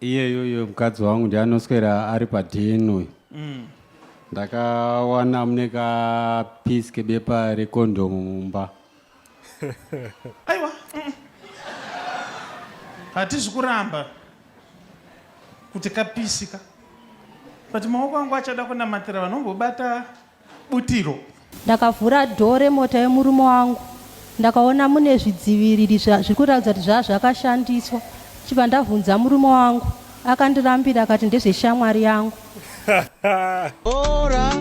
Iyeyoyo mukadzi wangu ndiye anoswera ari padheni uyu. Ndakawana mune kapiece kebepa rekondomu mumba. Aiwa. Hatisi kuramba kuti kapisika. But maoko angu achada kunamatira vanombobata butiro. Ndakavhura door remota yemurume wangu ndakaona mune zvidziviriri zviri kuratidza kuti zvaa zvakashandiswa chibva ndavhunza murume wangu akandirambira akati ndezveshamwari yangu. Ora,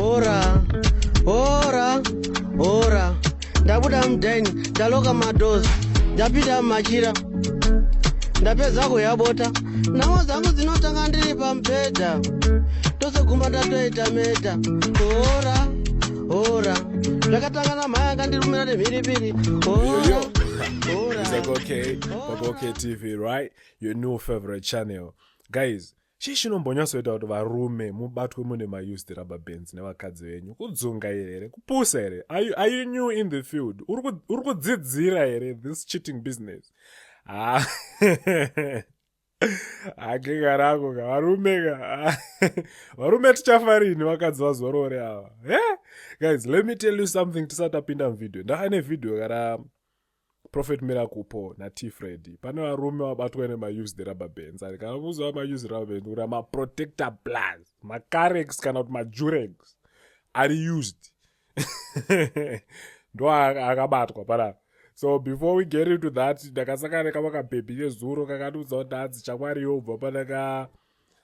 ora, ora, ora. Ndabuda mudining, ndaloka madoors, ndapinda mumachira. Ndapedza kudya bota. Nhamo dzangu dzinotanga ndiri pamubhedha. Tozoguma tatoita meta. Ora, ora. Zvakatanga namhai akandirumira nemhiripiri. Ora, ora. It's like okay, Baba okay TV, right? Your new favorite channel. Guys, Chii chinombonyatsoita kuti varume mubatwe mune maused rubber bands nevakadzi venyu? Kudzungaira here? Kupusa here? Are you, are you new in the field? Uri kudzidzira here this cheating business? Ah. Hakika rako ka varume ka varume tichafa rini vakadzi vazorore ava eh? Guys, let me tell you something tisati tapinda muvideo. Ndava nevideo kara Prophet Miracle Paul na T Freddy pane varume vabatwa nemaused rubber bands ari kana kuzova maused rubber bands kuda maprotector plus macarex kana kuti majurex ari used ndo akabatwa panapa so before we get into that ndakasangana nekamwe kabhebhi nezuro kakandiudza kuti hanzi chamwari yobva panaka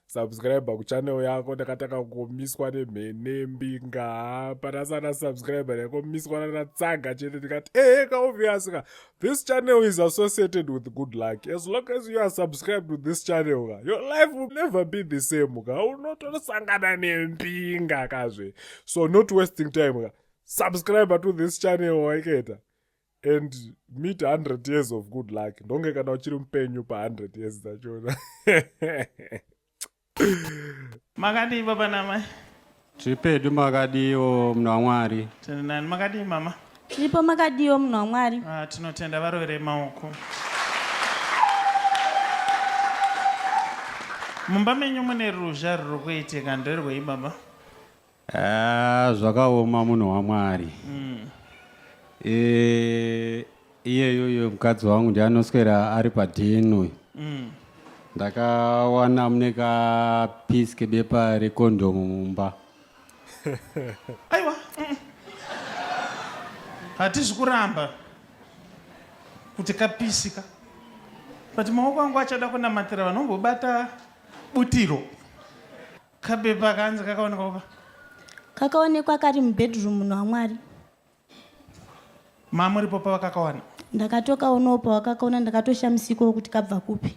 subscribe kuchannel yako ndakatanga kumiswa nemhene mbinga panasana subscribe ndaikomiswa nanatsaga chete ndikati ehe ka obvious ka this channel is associated with good luck as long as you are subscribed to this channel ka your life will never be the same ka unotosangana nembinga kazve so not wasting time ka subscribe to this channel waiketa and meet 100 years of good luck ndonge kana uchiri mupenyu pa 100 years dzachona. Makadii baba namai? Tiri pedu makadiiwo munhu waMwari. Tiri nani makadii mama? Tiripo makadiiwo munhu waMwari. Ah, tinotenda varovere maoko. Mumba menyu mune ruzha ruri kuitika nderwei baba? Ah, zvakaoma munhu waMwari. Eh, iyeyoyo mukadzi wangu ndiye anoswera ari padheni uyu. Ndakawana mune kapiece kebepa rekondomu mumba. Aiwa. Hatisi kuramba kuti kapisika. But maoko angu achada kunamatira vanombobata butiro. Kabepa kanzi kakaonekwa kupa? Kakaonekwa kari mubedroom munhu waMwari. Mamuripo pavakakawana? Ndakatokaonawo pawakakaona ndakatoshamisikawo kuti kabva kupi.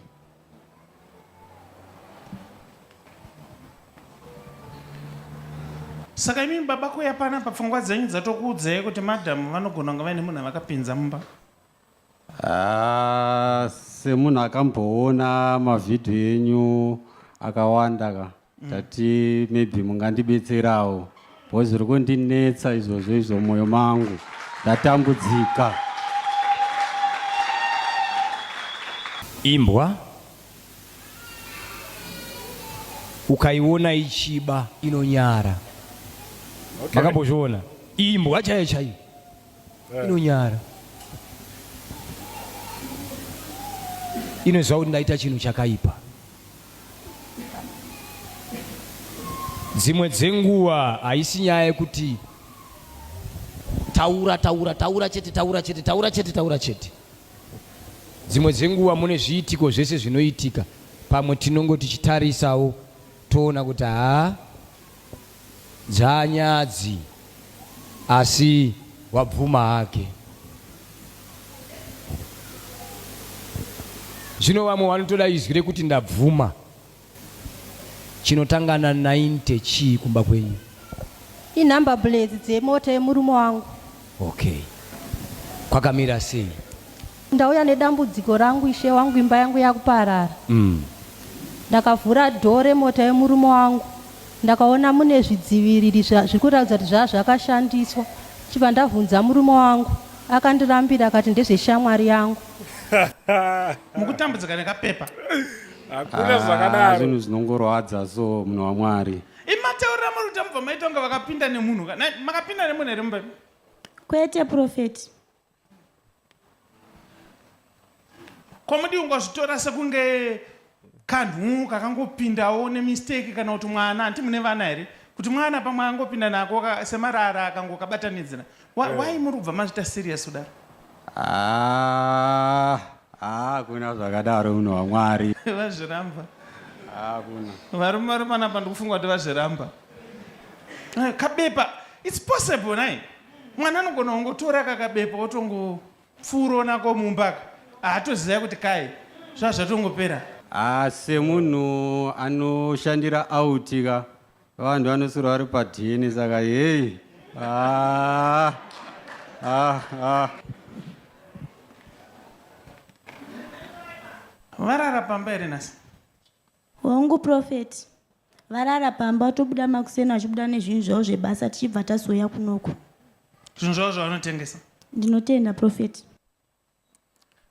Saka imimi baba kuuya panapa pfungwa dzenyu dzatokuudzai kuti madam vanogona kunge vaine munhu avakapinza mumba? Ah, semunhu akamboona mavhidhiyo enyu akawanda ka tati maybe mungandibetserawo because zviri kundinetsa izvozvo izvo mwoyo mangu ndatambudzika. Imbwa ukaiona ichiba inonyara. Okay. Makambozviona? Imbwa chaiyo chaiyo. Inonyara. Inoziva kuti ndaita chinhu chakaipa. Dzimwe dzenguva haisi nyaya yekuti taura taura taura chete taura chete taura chete taura chete. Dzimwe dzenguva mune zviitiko zvese zvinoitika, pamwe tinongo tichitarisawo toona kuti haa Dzanyadzi asi wabvuma hake. Zvino vamwe vanotoda izwi rekuti ndabvuma. Chinotanga na 90 chii kumba kwenyu? Inumber plates dzemota yemurume wangu. Okay. Kwakamira sei? Ndauya nedambudziko rangu ishe wangu imba yangu yakuparara. Ndakavhura door remota yemurume wangu ndakaona mune zvidziviriri zviri kuratidza kuti zvaa zvakashandiswa chibva ndavhunza murume wangu akandirambira akati ndezveshamwari yangu. Mukutambudzika nekapepa. Hakuna Ah, zvakadaro. zvinhu zvinongorwadza so munhu wamwari. Imataurira muri kuti mubva maita kunge vakapinda nemunhu ka- Nai, makapinda nemunhu here mumba? Kwete profeti. Kwamudi ungazvitora sekunge kanhu kakangopindawo nemistake kana kuti mwana hanti mune vana here kuti mwana pamwe angopinda nako semarara akangokabatanidzira. Why muri kubva mazvita serious kudaro? Ah, ah, hakuna zvakadaro munhu wamwari. Vazviramba. Hakuna. Varume vari panapa ndikufunga kuti vazviramba. Kabepa it's possible nai mwana anogona kungotora kakabepa otongopfuurawo nako mumba ka haatoziva kuti kai zva zvatongopera. Ah, semunhu anoshandira out ka vanhu vanoswera vari padheni saka heyi. Ah, ah, ah. Varara pamba here nhasi? Hongu prophet. Varara pamba tobuda makuseni vachibuda nezvinhu zvavo zvebasa tichibva tazouya kunoku. Zvinhu zvavo zvavanotengesa? Ndinotenda prophet.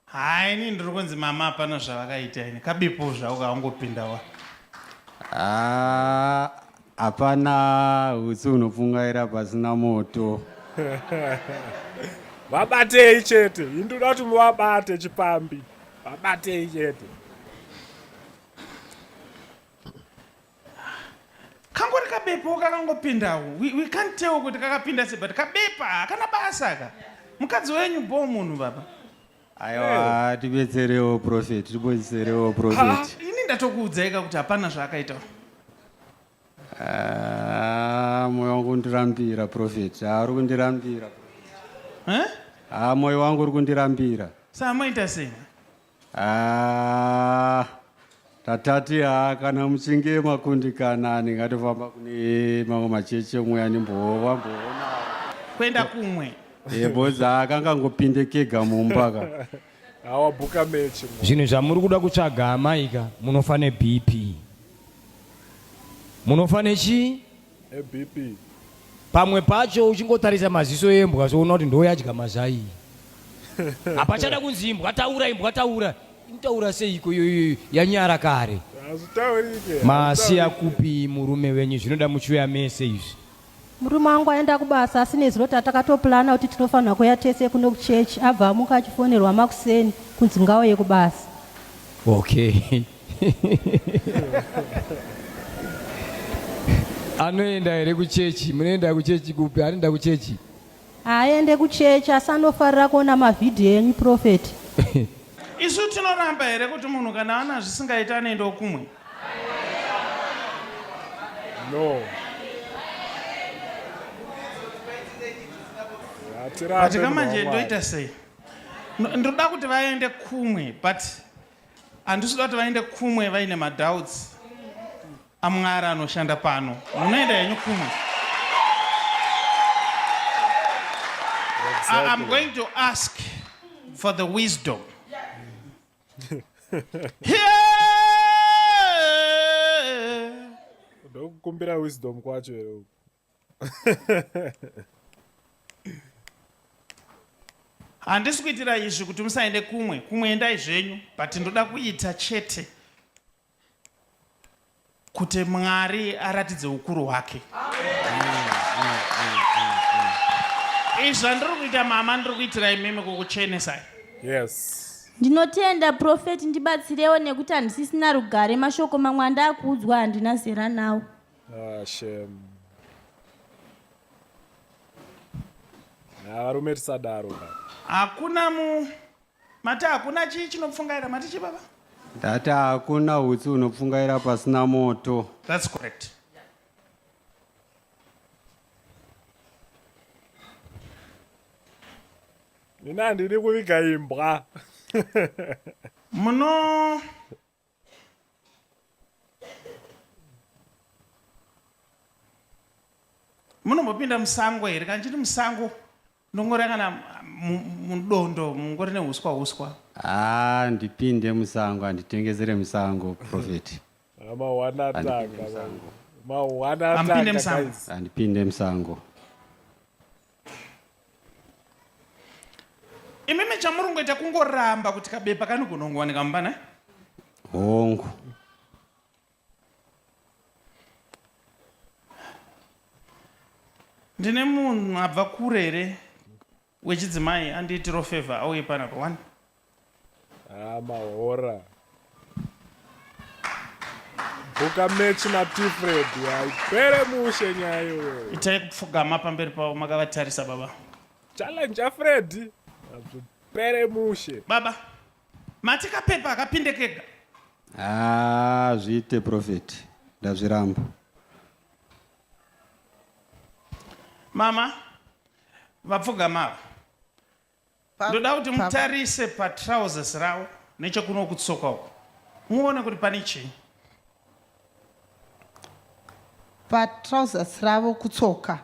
Haa ini ndiri kunzi mama hapana zvavakaita ini kabipo zvako kaungopinda wa. Haa hapana hutsi hunopfungaira pasina moto. Vabatei chete. Ini ndoda kuti muvabate chipambi. Vabatei chete. Kangori kabepo kakangopindawo. We can't tell kuti kakapinda sei but kabepa hakana basa ka. Mukadzi wenyu bho munhu baba. Aiwa tibetserewo prophet, tibetserewo prophet. Ini ndatokuudzai ka kuti hapana zvaakaita. Ah, moyo wangu undirambira prophet. Ah, uri kundirambira. Eh? Ah, moyo wangu uri kundirambira. Saka moita sei? Ah, tatati ha kana muchinge makundikana ndingatofamba kune mamwe machechi omweya ndimbova mboona. Kuenda kumwe. Eh, because akangangopinde kega mumba ka. Hawa bhuka mechi. Zvinhu zvamuri kuda kutsvaga amai ka munofa neBP. Munofa nechii? NeBP. Pamwe pacho uchingotarisa maziso embwa soona kuti ndoyadya mazai. Hapachada kunzi imbwa taura imbwa taura. Inotaura seiko iyoyo yanyara kare. Hazvitaurike. Masiya kupi murume wenyu zvinoda muchiuya mese izvi. Murume wangu aenda kubasa asi nezuro tatakatoplana kuti tinofanirwa kuuya tese kuno kuchechi abva amuka achifonerwa makuseni kunzi ngauye kubasa. Okay. Anoenda here kuchechi? Munoenda kuchechi kupi? Anoenda kuchechi? Haaende kuchechi asi anofarira kuona mavhidhiyo enyu prophet. Isu tinoramba here kuti munhu kana aona zvisingaiti anoendawo kumwe? No. But kamanje ndoita sei? Ndoda kuti vaende kumwe but handisi kuda kuti vaende kumwe vaine madoubts amwari anoshanda pano. Munoenda henyu kumwe. I'm going to ask for the wisdom. Ndokukumbira wisdom kwacho here uku. Handisi kuitira izvi kuti musaende kumwe, kumwe endai zvenyu, but ndoda kuita chete kuti Mwari aratidze ukuru hwake. Izvi zvandiri kuita mama, ndiri kuitira imimi kukuchenesai. Yes. Ndinotenda prophet ndibatsirewo nekuti handisisina rugare mashoko mamwe andakuudzwa handina zera nawo. Ah, shame. Varume tisadaro. Hakuna mu mati hakuna chii chinopfungaira mati chii baba? Ndati hakuna hutsi hunopfungaira pasina moto. That's correct. Nina handidi kuviga imbwa. Muno munombopinda musango here? Kana chiti musango ndongori kana mudondo mungori nehuswa huswa. Ah, ndipinde musango, handitengesere musango prophet. Mawanatanga. Mawanatanga. Hampinde musango. Handipinde musango. Imimi chamuri kungoita kungoramba kuti kabepa kanogona kungowanika mumba ne? Hongu. Ndine munhu abva kure here wechidzimai andiitiro favor auye panapa one. Ah, mahora. Bhuka match na T-Fred haipere mushe nyaya iyoyo. Itai kupfugama pamberi pavo makavatarisa baba. Challenge yaFred hazvipere mushe. Baba, mati kapepa akapinde kega. Ah, zviite prophet. Ndazviramba. Mama, vapfugama ava. Ndoda kuti mutarise patrousers ravo nechekuno kutsoka uko. Muone kuti pane chii. Patrousers ravo kutsoka.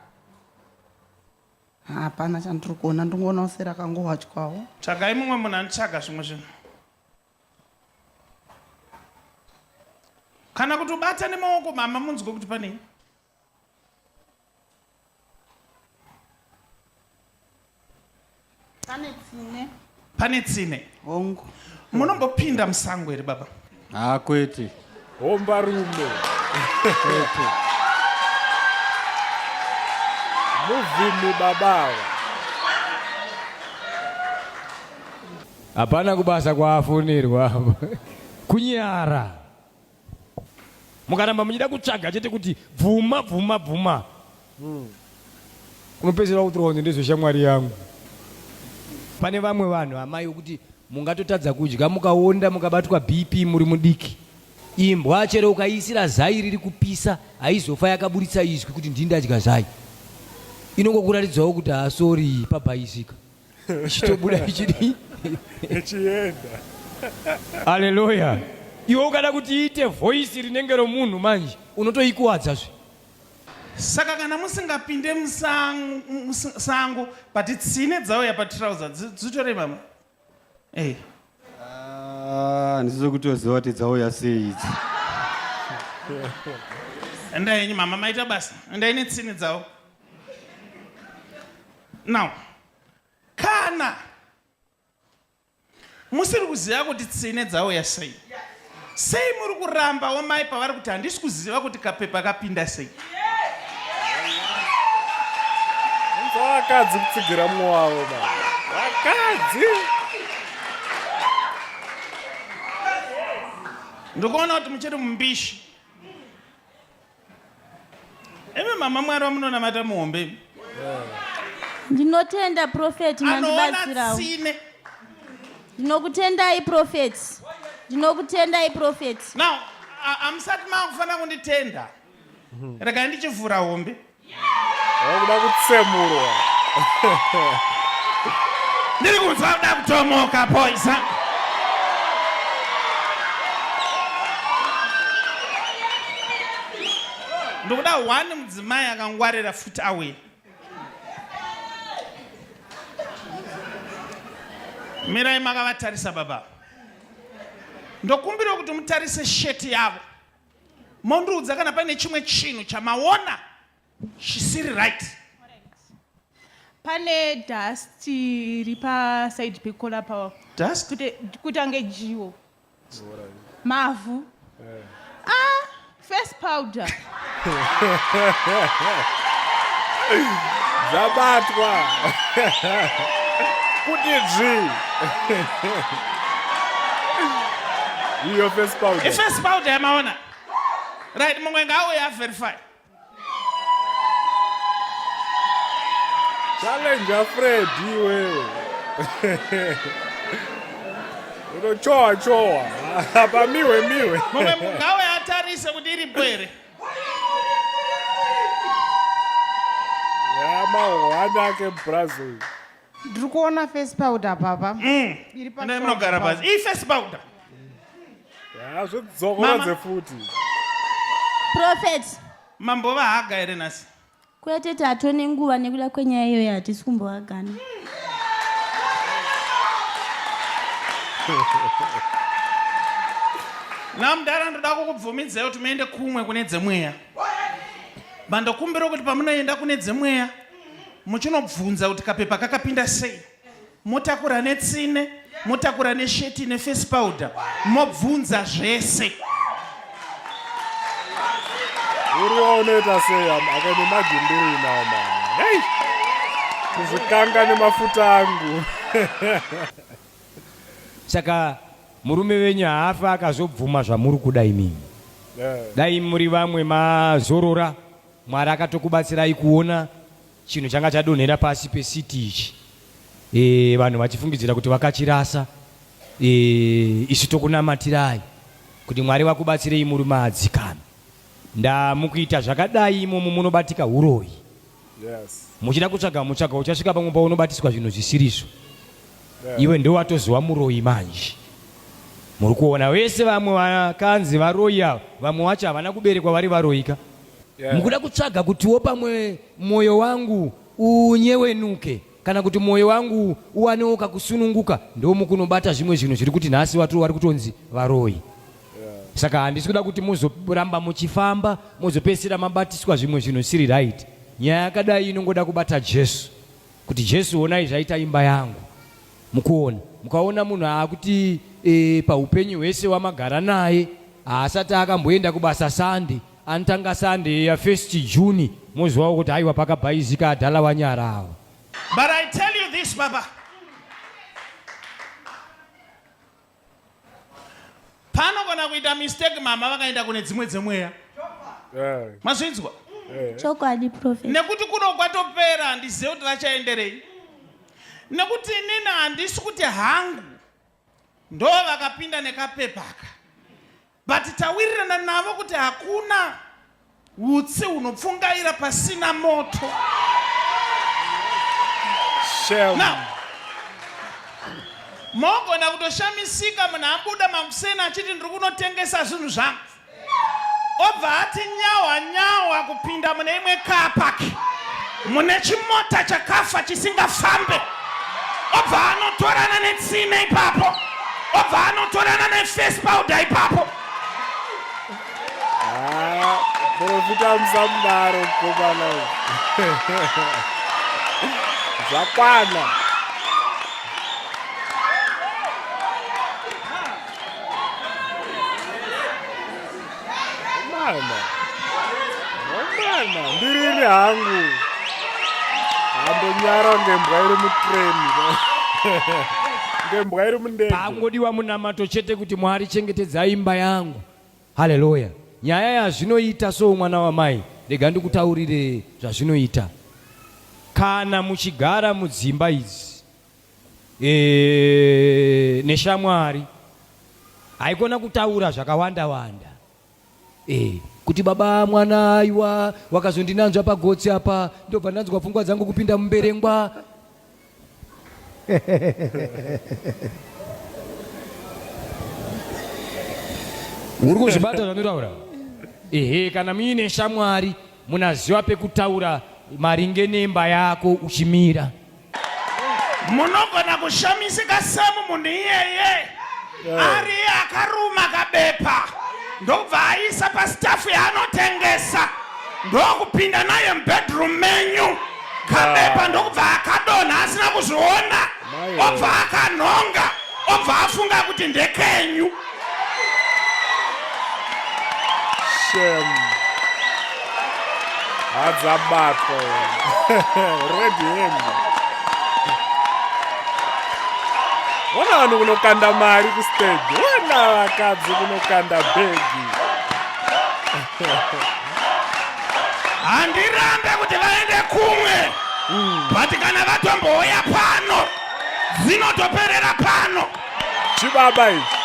Hapana chandiri kuona, ndingoonawo serakangowachwawo. Tsvagai mumwe munhu anotsvaga zvimwe zvinhu. Kana kuti ubata nemaoko mama munzwe kuti panei. Pane tsine. Pane tsine. Hongu. Munombopinda musango here baba? Ah, kwete. Hombarume. Kwete. Muvhimi baba ava. Hapana kubasa kwaafonерwa apa. Kunyara. Mukaramba muchida kutsvaga chete kuti bvuma bvuma bvuma. Unopedzisira wakutorwa kunzi ndezveshamwari yangu. Pane vamwe vanhu amai vokuti mungatotadza kudya mukaonda mukabatwa BP muri mudiki. Imbwa chero ukaiisira zai riri kupisa haizofa yakaburitsa izwi kuti ndini ndadya zai. Inongokuratidzawo kuti haa sorry pabhaizika. Ichitobuda ichidii? Ichienda. Haleluya. Iwe ukada kuti iite voice rinenge romunhu manje unotoikuwadza zve. Saka kana musingapinde musango but tsine dzauya patrouser dzitorei mama. Hey. Ah, handisi kutoziva kuti dzauya sei idzi. Endai henyu mama maita basa. Endai netsine dzavo. Now, kana musiri kuziva kuti tsine dzauya sei sei muri kurambawo mai pavari kuti handisi kuziva kuti kapepa kapinda sei vakadzi kutsigira mumwe wavo ba vakadzi ndikuona kuti muchiri mumbishi Imi mama Mwari wamunonamata muhombe imi. Ndinotenda prophet Anoona mandibatsirawo. tsine. Ndinokutendai prophet. Ndinokutendai prophet. Now, hamusati makufanira kunditenda. Regai ndichivhura hombe. Wakuda kutsemurwa. Ndiri kunzwa kuda kutomoka boys. ha? Ndikuda one mudzimai akangwarira futi away. Mirai makavatarisa baba. Ndokumbira kuti mutarise sheti yavo. Mondiudza kana paine chimwe chinhu chamaona chisiri right. Pane dust iri paside pekola pawo. Dust? Kuti kutange jiwo. Mavhu. Yeah. Ah, face powder. Zvabatwa. Kuti dzvi. Iyo face powder. Iface powder yamaona. Right, mumwe ngaauye averify. Challenge Fred iwewe. Unochowa chowa. Apa miwe miwe. Mumwe mungawe atarise kuti iripo here. Ya mahwani ake Brazil. Ndiri kuona face powder baba. Iri pa Ndai munogara pasi. Iyi face powder. Ya zvidzokorodze futi. Prophet. Mambo vahaga here nhasi? Kwete tato nenguva nekuda kwenyaya iyoyo hatisi kumbohagana. Namudhara ndoda kukubvumidzai kuti muende kumwe kune dzemweya. Bandokumbira kuti pamunoenda kune dzemweya muchinobvunza kuti kapepa kakapinda sei. Motakura netsine. Motakura nesheti neface powder mobvunza zvese. Uriwa unoita sei akaine ndiri inawo mama. Hey! Kuzvikanga nemafuta angu. Saka murume wenyu haafa akazobvuma zvamuri kuda imimi. Dai muri vamwe mazorora Mwari akatokubatsirai kuona chinhu changa chadonhera pasi pesiti ichi e, vanhu vachifungidzira kuti vakachirasa e, isu tokunamatirai kuti Mwari vakubatsirei murume adzikame. Ndamukuita zvakadai imomo munobatika huroyi. Yes. Muchida kutsvaga mutsvaga uchasvika pamwe paunobatiswa zvinhu zvisirizvo. Yeah. Iwe ndowatoziwa muroyi manje. Muri kuona vese vamwe vakanzi varoyi ava vamwe vacho havana kuberekwa vari varoyika. Yeah. Mukuda kutsvaga kutiwo pamwe mwoyo wangu unyewenuke kana kuti mwoyo wangu uwanewo kakusununguka ndomukunobata zvimwe zvinhu zviri kuti nhasi watu vari kutonzi varoyi. Saka handisi kuda kuti muzoramba muchifamba mozopedzisira mabatiswa zvimwe zvinhu zvisiri right. Nyaya yakadai inongoda kubata Jesu kuti Jesu honai zvaita imba yangu. Mukuona mukaona munhu aakuti e, paupenyu hwese wamagara naye haasati akamboenda kubasa Sunday anotanga Sunday ya 1st June mozivawo kuti aiwa pakabhaizika adhala wanyara awa. But I tell you this baba. Panogona kuita mistake mama vakaenda kune dzimwe dzemweya. Mazvinzwa? Chokwadi prophet. Nekuti kuno kwatopera handizive kuti vachaenderei. Nekuti inini handisi kuti hangu ndo vakapinda nekapepaka. But tawirirana navo kuti hakuna utsi hunopfungaira pasina moto. Shame. Now, mogona kutoshamisika munhu abuda makuseni achiti ndiri kunotengesa zvinhu zvangu obva ati nyawa nyawa kupinda mune imwe car park mune chimota chakafa chisingafambe obva anotorana netsime ipapo obva anotorana neface powder ipapo ah, profita musamudaro mukomana zvakwana Mama. Mama, ndirini hangu. Handonyara ngembwa iri mutrain. Ngembwa iri mundege. Pangodiwa munamato chete kuti Mwari chengetedzai imba yangu. Haleluya. Nyaya yazvinoita so mwana wamai, rega ndikutaurire zvazvinoita. Kana muchigara mudzimba idzi e, neshamwari haikona kutaura zvakawanda wanda e, kuti baba mwana aiwa wakazondinanzva pagotsi apa ndobva ndanzwa pfungwa dzangu kupinda mumberengwa uri kuzvibata zvandinotaura ehe kana muine shamwari munaziva pekutaura maringe nemba yako uchimira Munogona kushamisika semu munhu iyeye ari iye akaruma kabepa ndokubva aisa pastafu yaanotengesa ndokupinda naye mubedroom menyu kabepa ndokubva akadonha asina kuzviona obva akanhonga obva afunga kuti ndekenyu Shame. Hadzabatwa. Red hand. Ona vanhu kunokanda mari kustage. Ona vakadzi kunokanda bhegi. Handirambe kuti vaende kumwe. But kana vatombouya pano dzinotoperera pano. Chibaba ichi.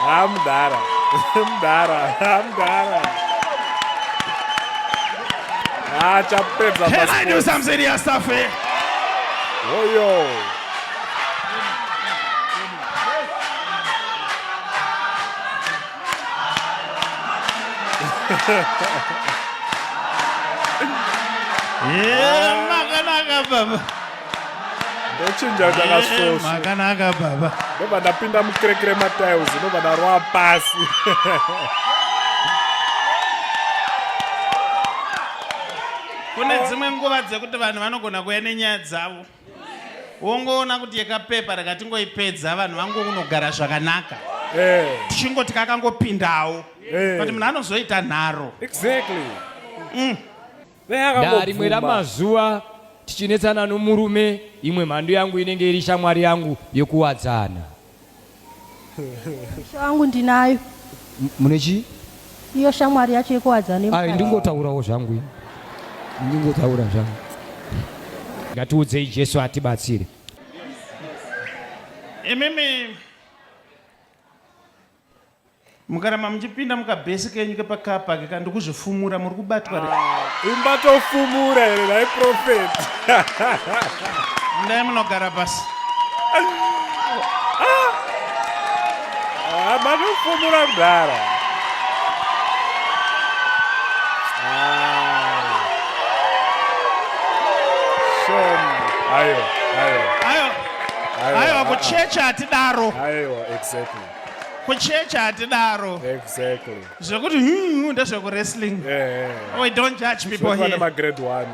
Ha mudhara. Mudhara. Ha mudhara. Ha chapedza Can I do some serious stuff here? Oyo. Yeah, makanaka baba. Ndochinja kuti akasvosva. Makanaka baba. Ndobva ndapinda mucrack rematiles ndobva ndarova pasi. Kune dzimwe nguva dzekuti vanhu vanogona kuuya nenyaya dzavo. Wongoona kuti yekapepa rakatingoipedza vanhu vangounogara zvakanaka. Eh. Tichingoti kakangopindawo. Eh. But munhu anozoita nharo. Exactly. Ndarimwe ramazuva tichinetsana nomurume, imwe mhandu yangu inenge iri shamwari yangu yekuwadzana. Ishe wangu ndinayo. Mune chii? Iyo shamwari yacho yekuwadzana. Ai, ndingotaurawo zvangu ini. Ndingotaura zvangu. Ngatiudzei Jesu atibatsire. Imimi mukaramba muchipinda mukabhesi kenyu kepakapaki ka ndikuzvifumura muri kubatwa ah, imba tofumura here nhai profet ndai munogara pasi ah, matofumura kudhara ah. Ayo, ayo. Ayo. Ayo, kuchechi hatidaro. Ayo, exactly. Kuchechi hatidaro. Exactly. Zvekuti ndezvekuwrestling. Yeah, yeah. We don't judge people here. Magrade 1.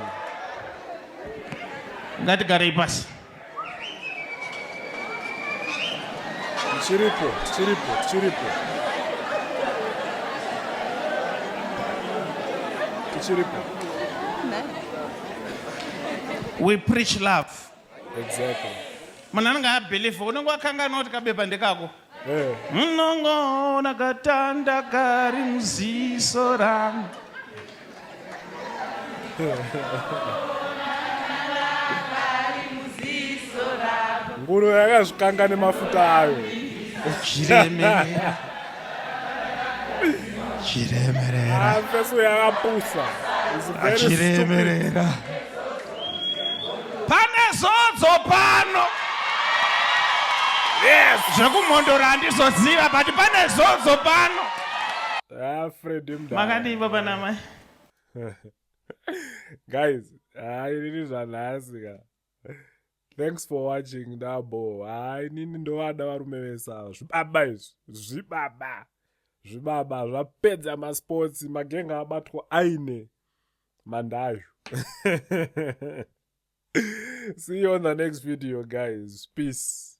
Ngatigarei pasi. Tichiripo, tichiripo, tichiripo. Tichiripo. We preach love. Exactly. Munhu anenge abhilivha unenge wakanganwa kuti kabepa ndekako. Eh. Munongoona katanda kari muziso rangu. Nguruve yakazvikanga nemafuta ayo. Chiremerera. Chiremerera. Ah, mfeso yakapusa. It's very stupid. Achiremerera. Pane zodzo pano. Yes. Zvekumhondora handizoziva but pane zodzo pano. Ah, Freddy Mdala. Makadii baba namai? Guys, hayi inini zvanhasi ka. Thanks for watching ndabo. Hayi inini ndovada varume vese ava. Zvibaba izvi. Zvibaba. Zvibaba zvapedza masports magenga abatwa aine mandayo. See you on the next video guys. Peace.